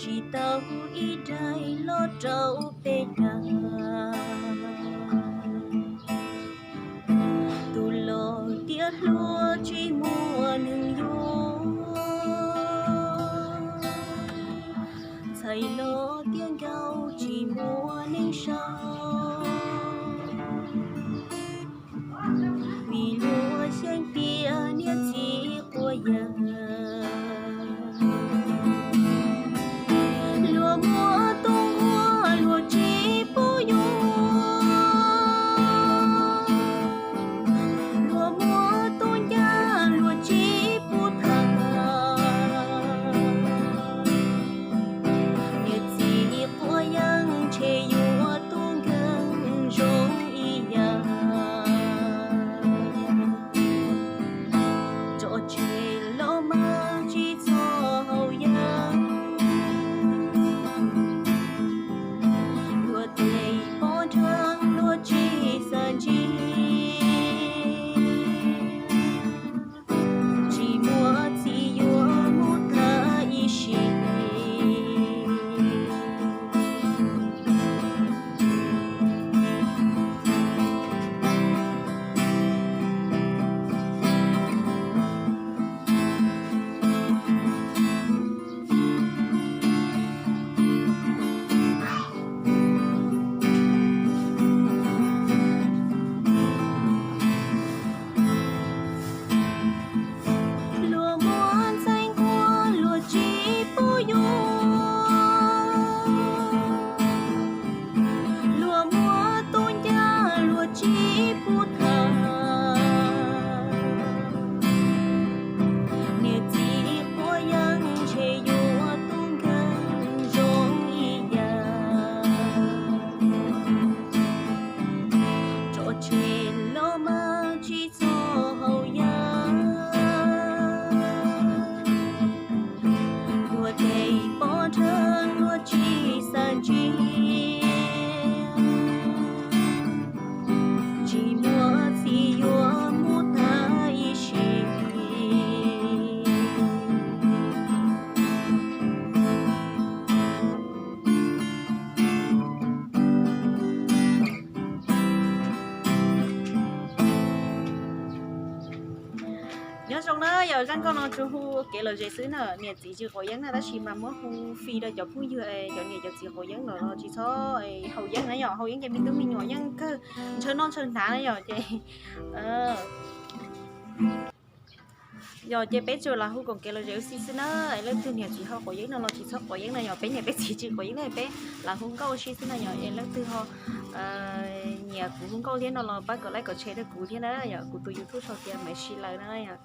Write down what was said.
tsis tau ib daim los rau peb yam. Tus los tias hluas tsis muaj neeg yuav, ntxhais los tias nkauj tsis muaj neeg sau. Vim luag xyeej tias niam txiv quav yeeb, luag muab tub nquag luag tsis pub yuav, luag muab tub ncaj luag tsis pub tham. Niam txiv quav yeeb ntshe yuav tub nkeeg zoo ib yam. Tso tseg los mas tsis txhob haus yeeb, luag tes pob nrhee luag tsis xav ntsib, tsis muaj txiv yuav mus tag ib sim. Luag muab ntxhais nquag luag tsis pub yuav, luag muab tub ncaj luag tsis pub tham. Niam txiv quav yeeb ntshe yuav tub nkeeg zoo ib yam. Tso tseg los mas tsis txhob haus yeeb, luag tes pob nrhee luag tsis xav ntsib, tsis muaj txiv yuav mus tag ib sim. Nyob zoo na yom, zaj nkauj no tsuas hu kev lom zem xwb na, niam txiv tsis quav yeeb na, tab sis mas muab hu fij rau cov phooj ywg cov niam cov txiv quav yeeb los tsis txhob haus yeeb na yom, haus yeeb ces me tub me nyuam yeej kawg ntshaw noj ntshaw hnav na yom, ces yog ces peb tsuas los hu koom kev lom zem ua si xwb na, es leej twg niam txiv ho quav yeeb no los tsis txhob quav yeeb na yom, peb niam peb txiv tsis quav yeeb na, peb los hu nkauj ua si xwb na yom, es leej twg ho nyiam kuv hu nkauj thiab no los pab kom like kom share rau kuv thiab na yom, kuv tus YouTube sau tias Maiv Si Laws na yom.